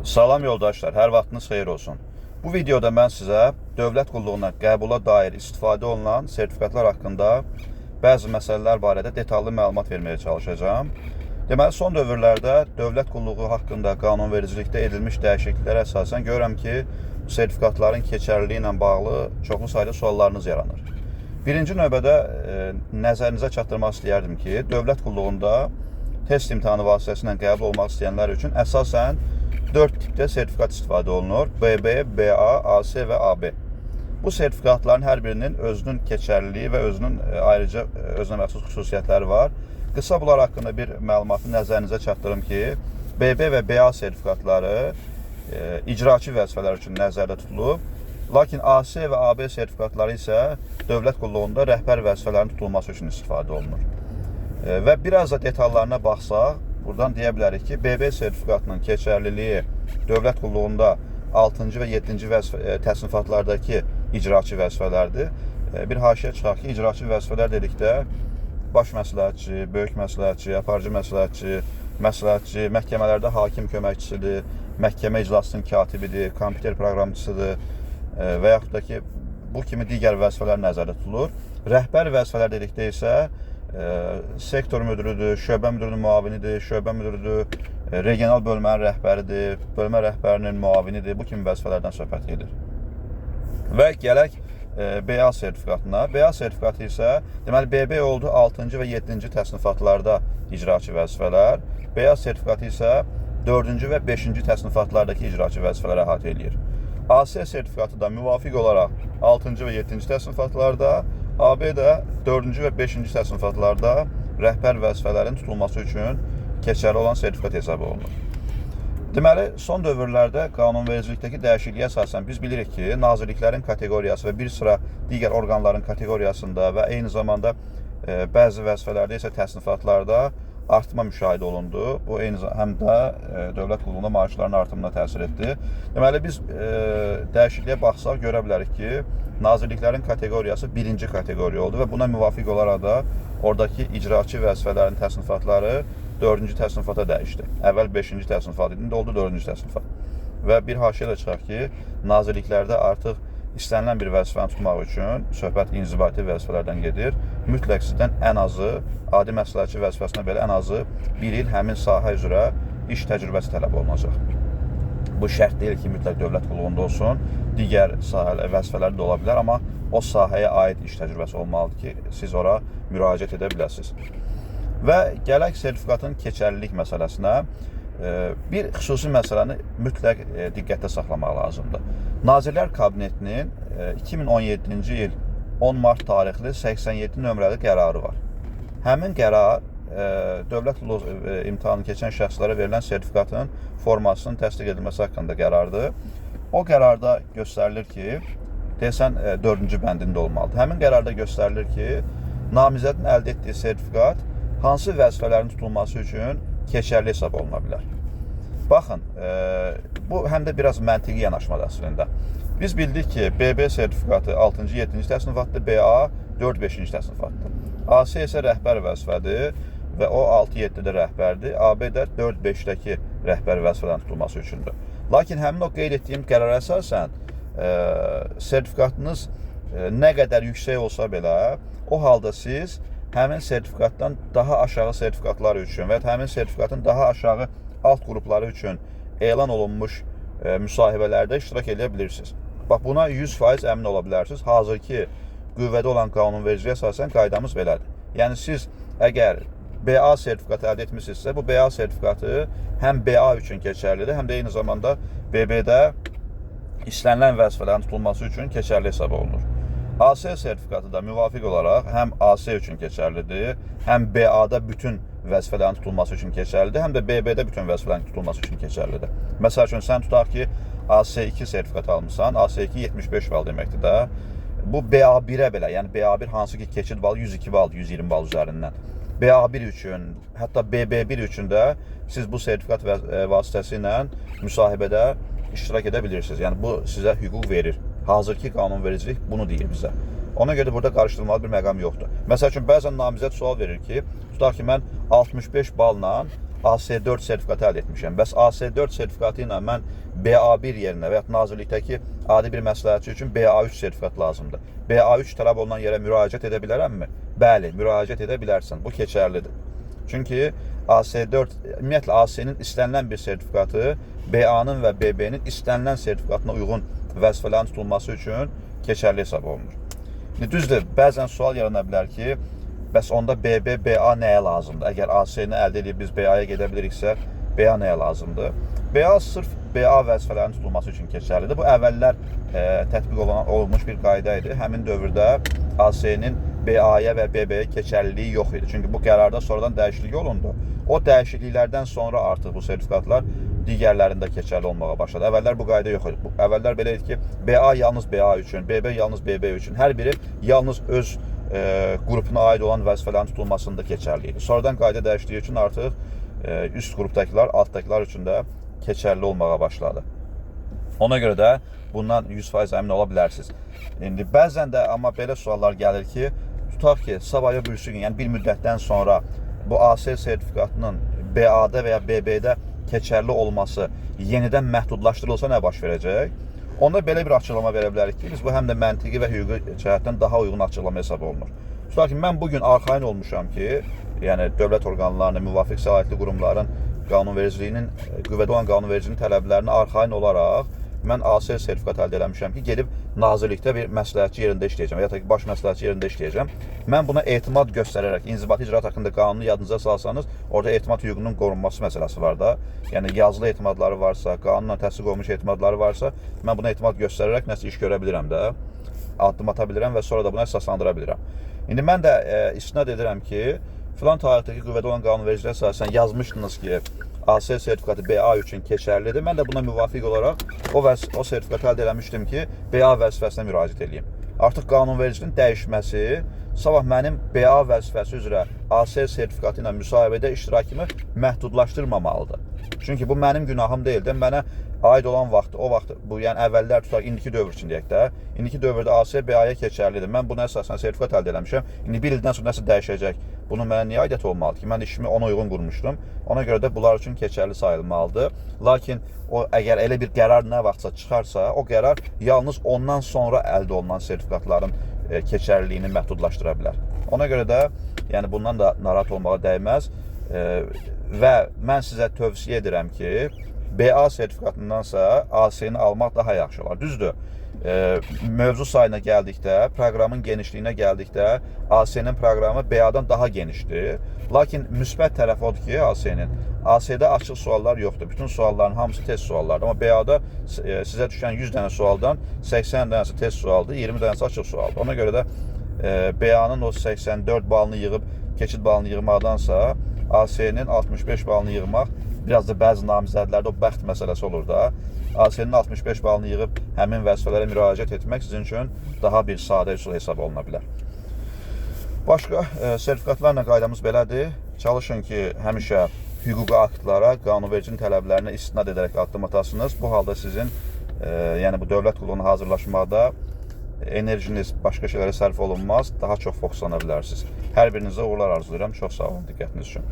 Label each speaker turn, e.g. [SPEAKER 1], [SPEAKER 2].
[SPEAKER 1] Salam yoldaşlar, hər vaxtınız xeyir olsun. Bu videoda mən sizə dövlət qulluğuna qəbula dair istifadə olunan sertifikatlar haqqında bəzi məsələlər barədə detallı məlumat verməyə çalışacağam. Deməli, son dövrlərdə dövlət qulluğu haqqında qanunvericilikdə edilmiş dəyişikliklərə əsasən görürəm ki, sertifikatların keçərliliyi ilə bağlı çoxlu sayda suallarınız yaranır. Birinci növbədə nəzərinizə çatdırmaq istəyərdim ki, dövlət qulluğunda test imtahanı vasitəsilə qəbul olmaq istəyənlər üçün əsasən 4 tipdə sertifikat istifadə olunur. BB, BA, AS və AB. Bu sertifikatların hər birinin özünün keçərliliyi və özünün ayrıca özünə məxsus xüsusiyyətləri var. Qısa bunlar haqqında bir məlumatı nəzərinizə çatdırım ki, BB və BA sertifikatları icraçı vəzifələr üçün nəzərdə tutulub. Lakin AS və AB sertifikatları isə dövlət qulluğunda rəhbər vəzifələrin tutulması üçün istifadə olunur. Və biraz da detallarına baxsaq, buradan deyə bilərik ki, BB sertifikatının keçərliliyi dövlət qulluğunda 6-cı və 7-ci təsnifatlardakı icraçı vəzifələrdir. Bir haşiyə çıxaq ki, icraçı vəzifələr dedikdə baş məsləhətçi, böyük məsləhətçi, aparıcı məsləhətçi, məsləhətçi, məhkəmələrdə hakim köməkçisidir, məhkəmə iclasının katibidir, kompüter proqramçısıdır və yaxud da ki, bu kimi digər vəzifələr nəzərdə tutulur. Rəhbər vəzifələr dedikdə isə sektor müdürüdür, şöbə müdürünün müavinidir, şöbə müdürüdür, regional bölmənin rəhbəridir, bölmə rəhbərinin müavinidir. Bu kimi vəzifələrdən söhbət gedir. Və gələk BA sertifikatına. BA sertifikatı isə, deməli, BB oldu 6-cı və 7-ci təsnifatlarda icraçı vəzifələr. BA sertifikatı isə 4-cü və 5-ci təsnifatlardakı icraçı vəzifələri əhatə eləyir. AS sertifikatı da müvafiq olaraq 6-cı və 7-ci təsnifatlarda, AB də 4-cü və 5-ci təsnifatlarda rəhbər vəzifələrin tutulması üçün keçərli olan sertifikat hesab olunur. Deməli, son dövrlərdə qanunvericilikdəki dəyişikliyə əsasən biz bilirik ki, nazirliklərin kateqoriyası və bir sıra digər orqanların kateqoriyasında və eyni zamanda bəzi vəzifələrdə isə təsnifatlarda artma müşahidə olundu. Bu eyni həm də dövlət qulluğunda maaşların artımına təsir etdi. Deməli, biz dəyişikliyə baxsaq görə bilərik ki, nazirliklərin kateqoriyası birinci kateqoriya oldu və buna müvafiq olaraq da oradakı icraçı vəzifələrin təsnifatları 4-cü təsnifata dəyişdi. Əvvəl 5-ci təsnifat idi, indi oldu 4-cü təsnifat. Və bir haşiyə də çıxaq ki, nazirliklərdə artıq istənilən bir vəzifəni tutmaq üçün söhbət inzibati vəzifələrdən gedir. Mütləq sizdən ən azı, adi məsləhətçi vəzifəsinə belə ən azı bir il həmin sahə üzrə iş təcrübəsi tələb olunacaq. Bu şərt deyil ki, mütləq dövlət qulluğunda olsun, digər sahələr, vəzifələr də ola bilər, amma o sahəyə aid iş təcrübəsi olmalıdır ki, siz ora müraciət edə biləsiniz. Və gələk sertifikatın keçərlilik məsələsinə. Bir xüsusi məsələni mütləq diqqətdə saxlamaq lazımdır. Nazirlər Kabinetinin 2017-ci il 10 mart tarixli 87 nömrəli qərarı var. Həmin qərar dövlət qulluğu imtahanı keçən şəxslərə verilən sertifikatın formasının təsdiq edilməsi haqqında qərardır. O qərarda göstərilir ki, deyəsən 4-cü bəndində olmalıdır. Həmin qərarda göstərilir ki, namizədin əldə etdiyi sertifikat hansı vəzifələrin tutulması üçün keçərli hesab oluna bilər. Baxın, bu həm də biraz məntiqi yanaşmadır əslində. Biz bildik ki, BB sertifikatı 6-cı, 7-ci təsnifatdır, BA 4-5-ci təsnifatdır. AS isə rəhbər vəzifədir və o 6-7-də rəhbərdir, AB də 4-5-dəki rəhbər vəzifələrin tutulması üçündür. Lakin həmin o qeyd etdiyim qərara əsasən sertifikatınız nə qədər yüksək olsa belə, o halda siz həmin sertifikatdan daha aşağı sertifikatlar üçün və ya həmin sertifikatın daha aşağı alt qrupları üçün elan olunmuş müsahibələrdə iştirak edə bilirsiniz. Bax, buna 100% əmin ola bilərsiniz. Hazırki qüvvədə olan qanunvericiliyə əsasən qaydamız belədir. Yəni, siz əgər BA sertifikatı əldə etmisinizsə, bu BA sertifikatı həm BA üçün keçərlidir, həm də eyni zamanda BB-də istənilən vəzifələrin tutulması üçün keçərli hesab olunur. AS sertifikatı da müvafiq olaraq həm AS üçün keçərlidir, həm BA-da bütün vəzifələrin tutulması üçün keçərlidir, həm də BB-də bütün vəzifələrin tutulması üçün keçərlidir. Məsəl üçün, sən tutaq ki, AS2 sertifikatı almısan, AS2 75 bal deməkdir də. Bu BA1-ə belə, yəni BA1 hansı ki keçid balı 102 bal, 120 bal üzərindən. BA1 üçün, hətta BB1 üçün də siz bu sertifikat vasitəsi ilə müsahibədə iştirak edə bilirsiniz. Yəni, bu sizə hüquq verir. Hazırki qanunvericilik bunu deyir bizə. Ona görə də burada qarışdırılmalı bir məqam yoxdur. Məsəl üçün, bəzən namizəd sual verir ki, tutaq ki, mən 65 balla AC4 sertifikatı əldə etmişəm. Bəs AC4 sertifikatı ilə mən BA1 yerinə və ya nazirlikdəki adi bir məsləhətçi üçün BA3 sertifikat lazımdır. BA3 tələb olunan yerə müraciət edə bilərəmmi? Bəli, müraciət edə bilərsən. Bu keçərlidir. Çünki AC4, ümumiyyətlə AC-nin istənilən bir sertifikatı BA-nın və BB-nin istənilən sertifikatına uyğun vəzifələrin tutulması üçün keçərli hesab olunur. İndi düzdür, bəzən sual yarana bilər ki, bəs onda BB, BA nəyə lazımdır? Əgər AC-ni əldə edib biz BA-ya gedə biliriksə, BA nəyə lazımdır? BA sırf BA vəzifələrinin tutulması üçün keçərlidir. Bu əvvəllər tətbiq olunmuş bir qayda idi. Həmin dövrdə AC-nin BA-ya və BB-yə keçərliliyi yox idi. Çünki bu qərarda sonradan dəyişiklik olundu. O dəyişikliklərdən sonra artıq bu sertifikatlar digərlərində keçərli olmağa başladı. Əvvəllər bu qayda yox idi. Əvvəllər belə idi ki, BA yalnız BA üçün, BB yalnız BB üçün, hər biri yalnız öz qrupuna aid olan vəzifələrin tutulmasında keçərli idi. Sonradan qayda dəyişdiyi üçün artıq üst qrupdakılar, altdakılar üçün də keçərli olmağa başladı. Ona görə də bundan 100% əmin ola bilərsiniz. İndi bəzən də amma belə suallar gəlir ki, tutaq ki, sabah ya birisi gün, yəni bir müddətdən sonra bu AC sertifikatının BA-da və ya BB-də keçərli olması yenidən məhdudlaşdırılsa nə baş verəcək? Onda belə bir açıqlama verə bilərik ki, biz bu həm də məntiqi və hüquqi cəhətdən daha uyğun açıqlama hesab olunur. Tutaq ki, mən bugün arxayın olmuşam ki, yəni dövlət orqanlarının, müvafiq səlahiyyətli qurumların qanunvericiliyinin, qüvvədə olan qanunvericiliyinin tələblərinə arxayın olaraq mən AC sertifikat əldə eləmişəm ki, gedib nazirlikdə bir məsləhətçi yerində işləyəcəm, ya da ki, baş məsləhətçi yerində işləyəcəm. Mən buna etimad göstərərək, inzibati icraat haqqında qanunu yadınıza salsanız, orada etimad hüququnun qorunması məsələsi var da. Yəni yazılı etimadları varsa, qanunla təsdiq olunmuş etimadları varsa, mən buna etimad göstərərək nəsə iş görə bilirəm də, addım ata bilirəm və sonra da buna əsaslandıra bilirəm. İndi mən də istinad edirəm ki, filan tarixdəki qüvvədə olan qanunvericiliyə əsasən yazmışdınız ki, AC sertifikatı BA üçün keçərlidir. Mən də buna müvafiq olaraq o sertifikatı əldə eləmişdim ki, BA vəzifəsinə müraciət edeyim. Artıq qanunvericiliyin dəyişməsi sabah mənim BA vəzifəsi üzrə AC sertifikatı ilə müsahibədə iştirakımı məhdudlaşdırmamalıdır. Çünki bu mənim günahım deyil də, mənə aid olan vaxt, o vaxt, bu yəni əvvəllər tutaq indiki dövr üçün deyək də, indiki dövrdə AC BA-ya keçərlidir. Mən buna əsasən sertifikat əldə eləmişəm. İndi bir ildən sonra nəsə dəyişəcək. Bunun mənə niyə aidiyyəti olmalıdır ki? Mən işimi ona uyğun qurmuşdum. Ona görə də bunlar üçün keçərli sayılmalıdır. Lakin o əgər elə bir qərar nə vaxtsa çıxarsa, o qərar yalnız ondan sonra əldə olunan sertifikatların keçərliliyini məhdudlaşdıra bilər. Ona görə də yəni bundan da narahat olmağa dəyməz. Və mən sizə tövsiyə edirəm ki, BA sertifikatındansa AC-ni almaq daha yaxşı olar. Düzdür, mövzu sayına gəldikdə, proqramın genişliyinə gəldikdə AC-nin proqramı BA-dan daha genişdir. Lakin müsbət tərəfi odur ki, AC-nin. AC-də açıq suallar yoxdur. Bütün sualların hamısı test suallardır. Amma BA-da sizə düşən 100 dənə sualdan 80 dənəsi test sualdır, 20 dənəsi açıq sualdır. Ona görə də BA-nın o 84 balını yığıb keçid balını yığmaqdansa AC-nin 65 balını yığmaq, biraz da bəzi namizədlərdə o bəxt məsələsi olur da. AC-nin 65 balını yığıb həmin vəzifələrə müraciət etmək sizin üçün daha bir sadə üsul hesab oluna bilər. Başqa sertifikatlarla qaydamız belədir. Çalışın ki, həmişə hüquqi aktlara, qanunvericinin tələblərinə istinad edərək addım atasınız. Bu halda sizin yəni bu dövlət qulluğuna hazırlaşmaqda enerjiniz başqa şeylərə sərf olunmaz, daha çox fokuslana bilərsiniz. Hər birinizə uğurlar arzulayıram. Çox sağ olun diqqətiniz üçün.